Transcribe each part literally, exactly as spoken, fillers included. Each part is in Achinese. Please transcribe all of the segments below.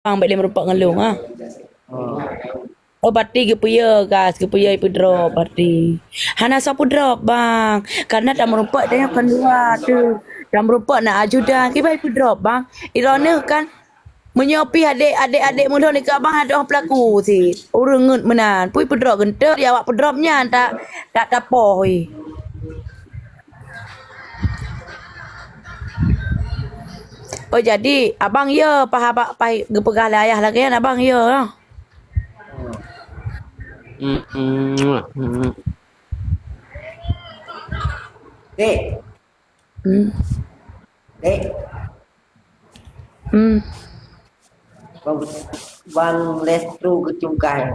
Bang, bèk lé meurumpok ngon lôn, ha. Oh, berarti geupeuyô gas, geupeuyô ipeudrop berarti. Hana soe peudrop, Bang. Karena tameurumpok tanyoe kon dua tu. Tameurumpok na ajudan, kiban ipeudrop, Bang. Iroh neuh kan, meunyoe pih adék, adék-adék meulhon ikeu abang adoh peulaku cit. Ureueng ngeut meunan. Peue ipeudrop geunteuk, ya awak peudrop nyan tak, tak tapoh, weh. Oh, jadi abang ya pah, pah, pah geupeugah lé ayah lagèe nyan, abang ya. Hmm, hmm, hmm. Dek. Hmm. Dek. Hmm. Bang, Bang Lestro geucungkai.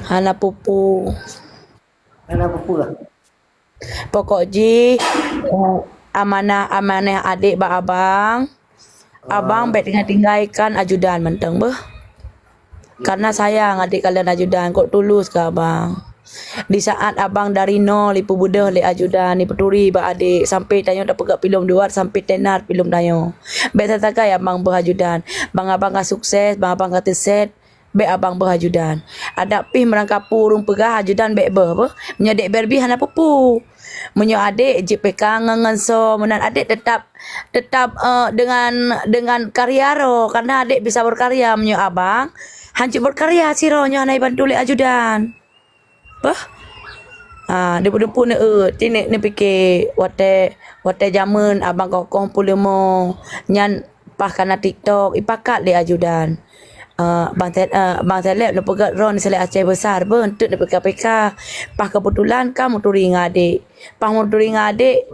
Hana peue-peue. Hana peue-peue lah. Pokok jih, eh, amanah-amanah adék bak abang. Abang bèk tinggai-tinggai kan ajudan mantong beuh. Karena sayang adék kalon ajudan, kok tulus keu abang. Di saat abang dari nol ipeubeudôh lé ajudan, ipeuturi bak adék, sampai tanyoe tapeugah filem dua, sampai tenar filem tanyoe. Bèk sagai abang beuh ajudan. Bang abang ka sukses, bang abang ka teuset, bèk abang beuh ajudan. Adak pih meurangkapeue ureueng peugah ajudan bèk beuh, beuh. Meunyoe dek Barbie hana peue-peue. Meunyoe adék jeuet P K ngon, ngon soe meunan, adék teutap, teutap, eh, dengan, dengan karya droe, karena adék bisa berkarya. Meunyoe abang hanjeuet berkarya sidroe nyoe hana jibantu lé ajudan. Beuh? Ah, deungon-deungon neueu, ti ne-, neupike watèe, watèe jameun abang kokoh peuleumô nyan paih kana TikTok, ipakat lé ajudan. Eh, bang Se-, eh, bang Seleb neupeugah droe Seleb Aceh Besar, beuh, enteuk neupike-pike. Paih keubeutulan ka meuturi ngon adék. Paih meuturi ngon adék,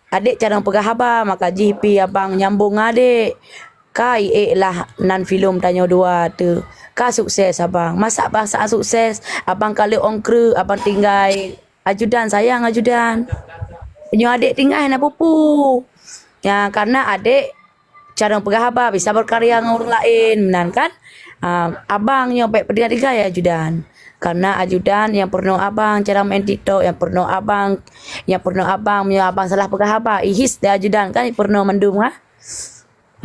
adék carông peugah haba, maka jih pih abang nyambong ngon adék. Ka iék lah nan filem tanyoe dua tu. Ka sukses abang. Masa bangsa sukses, abang ka lheueh ôn kreueh, abang tinggai ajudan, sayang ajudan. Nyoe adék tinggai hana peue-peue. Ya, karena adék carông peugah haba, bisa berkarya ngon ureueng laén, meunan kan? Ah, abang nyoe bèk peutinggai-tinggai ajudan. Karena ajudan nyang peurunoe abang cara main TikTok, nyang peurunoe abang, nyang peurunoe abang, meunyoe abang salah peugah haba, ihis di ajudan kan peurunoe mandum, ha?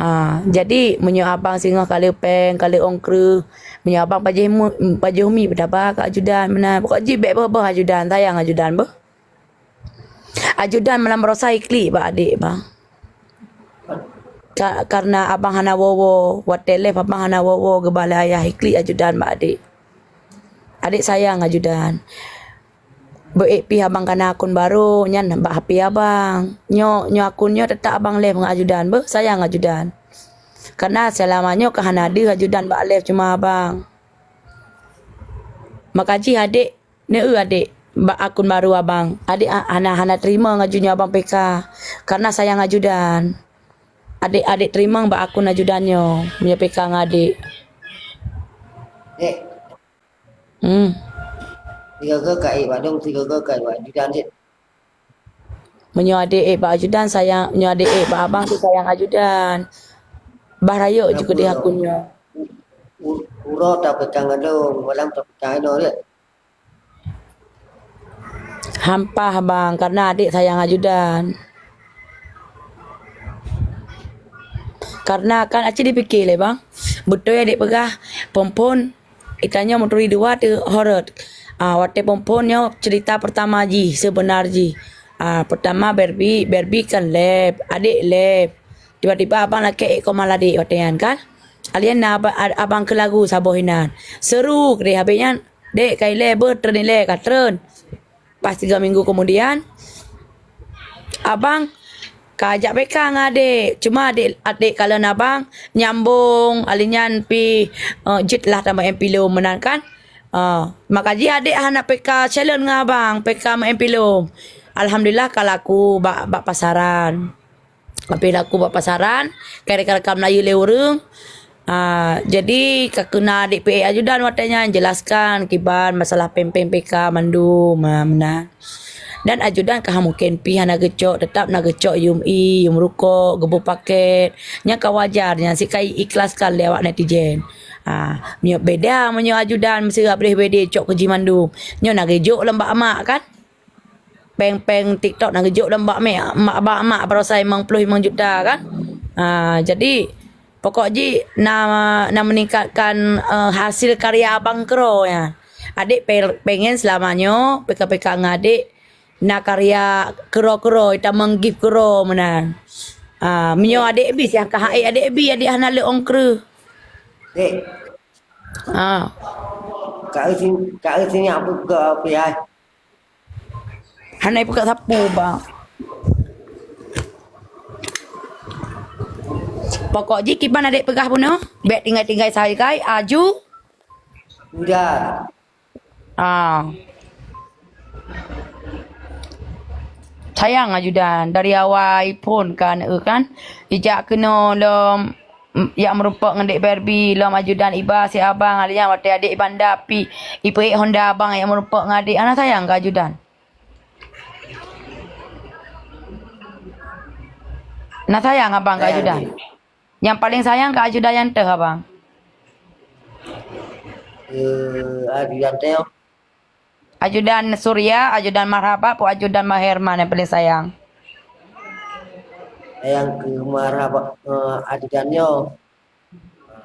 Ah, jadi meunyoe abang singoh ka lheueh péng, ka lheueh ôn kreueh, meunyoe abang pajoh mu-, pajoh mi beudaba keu ajudan meunan. Pokok jih bèk beuh-beuh ajudan, sayang ajudan beuh. Ajudan malam baroesa iklik bak adék, bang. Ka-, karena abang hana woe-woe, watèe live abang hana woe-woe geuba lé ayah, iklik ajudan bak adék. Adék sayang ajudan. Beuék pih abang kana akun barô, nyan bak H P abang. Nyoe, nyoe akun nyoe teutap abang live ngon ajudan, beuh sayang ajudan. Karena seulama nyoe ka hana deuh ajudan bak live cuma abang. Maka jih adék, neueu adék bak akun barô abang. Adék ha-, hana, hana teurimong aju nyoe abang P K. Karena sayang ajudan. Adék, adék teurimong bak akun ajudan nyoe, meunyoe P K ngon adék. Dek. Hmm. Sigoe-goe ka ék bak dong, sigoe-goe ka ék bak ajudan cit. Meunyoe adék ék bak ajudan sayang, meunyoe adék ék bak abang tu sayang ajudan. Bah rayeuk ju keudeh akun nyoe. U-, u-, uroe tapeucang ngon dong, malam tapeucang inoe cit. Hampah bang, karena adék sayang ajudan. Karena kan aci dipike lé bang, beutôi adék peugah phon-phon, itanyoe meuturi dua teu horot. Ah, watèe phon-phon nyoe cerita pertama jih, sebenar jih. Ah, pertama Barbie, Barbie kan live, adék live. Tiba-tiba abang lakèe ék koma ladek watèe nyan kan. Alien na abang, abang keu lagu saboh inan. Seru keudeh habéh nyan. Dek, ka ilèe beuh, treun ilèe, ka treun. Pas tiga minggu kemudian, abang ka jak P K ngon adék. Cuma adék, adék kalon abang nyambong, ali nyan pih, eh, jeuet lah tameu'en pilom meunan kan. Eh, maka jih adék hana P K challenge ngon abang, P K meu'en pilom. Alhamdulillah ka laku bak, bak pasaran. Tapi laku bak pasaran, ka reka-reka Melayu lé ureueng. Ah, jadi ka keuna adék P A ajudan watèe nyan jelaskan kiban masalah péng-péng P K mandum, ah, meunan. Dan ajudan ka mungken pih hana geucok, teutap na geucok yum ie, yum rukok, geubeuet pakèt. Nyan ka wajar, nyan sit ka ikhlaskan lé awak netizen. Ah, meunyoe beda, meunyoe ajudan meusireuk abéh B D cok keu jih mandum. Nyoe na geujok lom bak mak kan? Péng-péng TikTok na geujok lom bak mak, mak, bak mak baroesa limong ploh limong juta kan. Ha, jadi Pokok jih na, na meningkatkan, eh, hasil karya abang keudroe nyan. Adék pe-, pengen selama nyoe P K P K ngon adék na karya keudroe-keudroe, tamong gift keudroe meunan. Ah, meunyoe adék bie, nyang ka hek adék bie, adék hana lé ong kreueh. Dek. Ah. Ka eu sin-, ka eu sinyak beuka api ai. Hana ipeugah sapeue, bang. Pokok jih kiban adék peugah bunoe, bék tinggai-tinggai sagai, aju. Udah. Ah. Sayang ajudan, dari awai phon kan, eh, kan. Ijak keunoe lom, mm, yak meurumpok ngon Dek Barbie, lom ajudan iba si abang, alheuh nyan watée adék iba nda pi, ipeuék honda abang yak meurumpok ngon adék. Hana sayang keu ajudan? Na sayang abang keu ajudan? Nyang paleng sayang keu ajudan nyang teuh abang? Eh, ajudan teuh. Ajudan Surya, ajudan Marhaba, po ajudan Maherman nyang paleng sayang? Sayang keu Marhaba, eh, ajudan nyoe.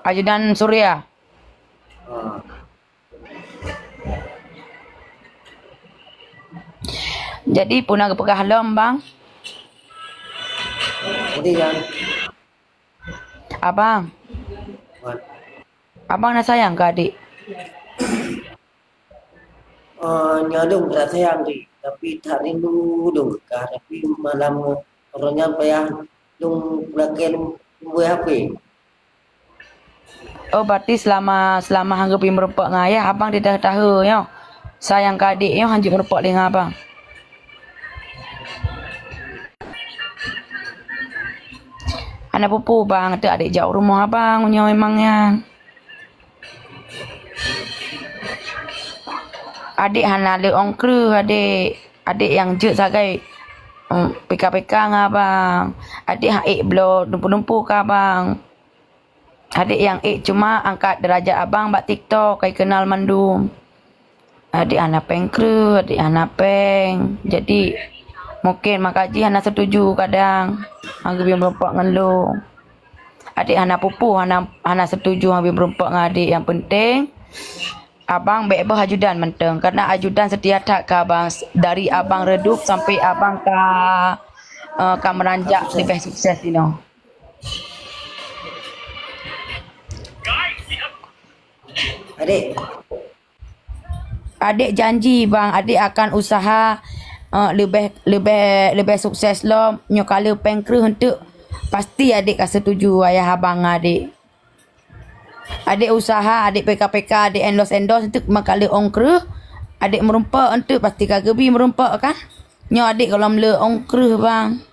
Ajudan Surya. Ah. Jadi, peue na geupeugah lom, bang? Jadi, kan? Abang. Wan. Abang na sayang keu adék? Eh, nyoe lôn that sayang, Dek, tapi that rindu lôn kah, tapi malam uroe nyan payah lôn peulakée lôn, lôn beuet H P. Oh, berarti selama, selama han geubri meurumpok ngon ayah, abang ditahe-tahe nyoe. Sayang keu adék nyoe han jeuet meurumpok lé ngon abang. Hana peue-peue, bang, teuk adék jak u rumoh abang, nyoe memang nyan. Adék hana lé ong kreueh, adék. Adék nyang jeuet sagai, em, pika-pika ngon abang. Adék han ék bloe dumpeue-dumpeue keu abang. Adék nyang ék cuma angkat derajat abang bak TikTok, kai kenal mandum. Adék hana péng kreueh, adék hana péng. Jadi, mungken makajih hana setuju kadang, han geubri meurumpok ngon lôn. Adék hana peue-peue, hana, hana setuju han geubri meurumpok ngon adék. Nyang penting, abang bék boh ajudan mantong. Karena ajudan setia that keu abang, dari abang redup sampai abang ka, eh, ka meuranjak leubeh sukses inoe. Adék. Adék janji, bang, adék akan usaha, eh, leubeh, leubeh, leubeh sukses lom. Nyoe ka lheueh péng kreueh enteuk, pasti adék ka setuju ayah abang ngon adék. Adék usaha, adék peka-peka, adék endorse-endorse enteuk, maka lheueh ong kreueh, adék meurumpok enteuk, pasti ka geubri meurumpok kan? Nyoe adék gohlom le ong kreueh, bang.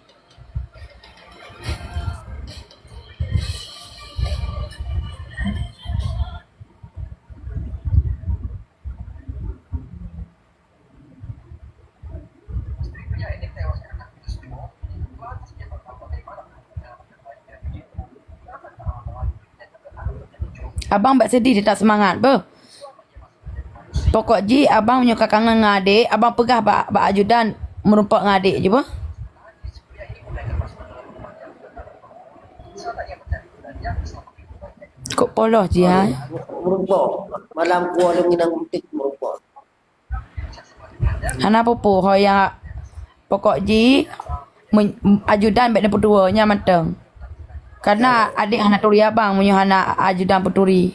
Abang bék seudeh, teutap seumangat beuh. Pokok jih abang meunyoe ka kangen ngon adék, abang peugah bak, bak ajudan meurumpok ngon adék jih beuh. Kok polos jih, hai? Meurumpok. Malam kuah lôn inong meutik meurumpok. Hana peue-peue, ho nyang pokok jih, men-, ajudan bék neupeuduwoe nyan mantong. Karena adék hana turi abang meunyoe hana ajudan peuturi.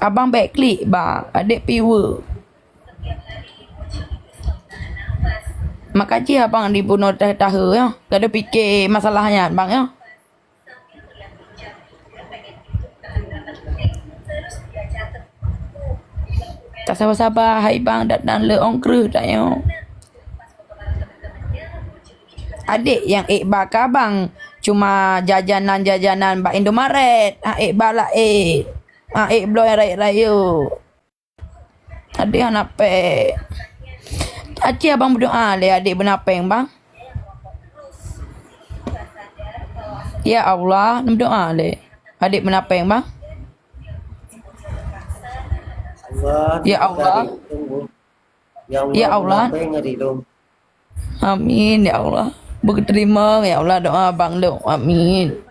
Abang bék klik, bang, adék piweuek. Makajih abang dibunoe tahe-tahe, ya. Gado pike masalah nyan, bang, ya. Tasaba-saba, hai bang, dan, dan le ong kreueh tanyoe. Adék nyang ék ba keu abang cuma jajanan-jajanan bak Indomaret, ha, ék ba laén, ha, ék bloe rayeuk-rayeuk. Adék hana péng. Aci abang meudoa lé adék beuna péng, bang. Ya Allah, meudoa lé adék beuna péng, bang. Allah, ya Allah. Tunggu. Ya Allah. Amin ya Allah. Beuteurimong ya Allah doa abang lôn. Amin.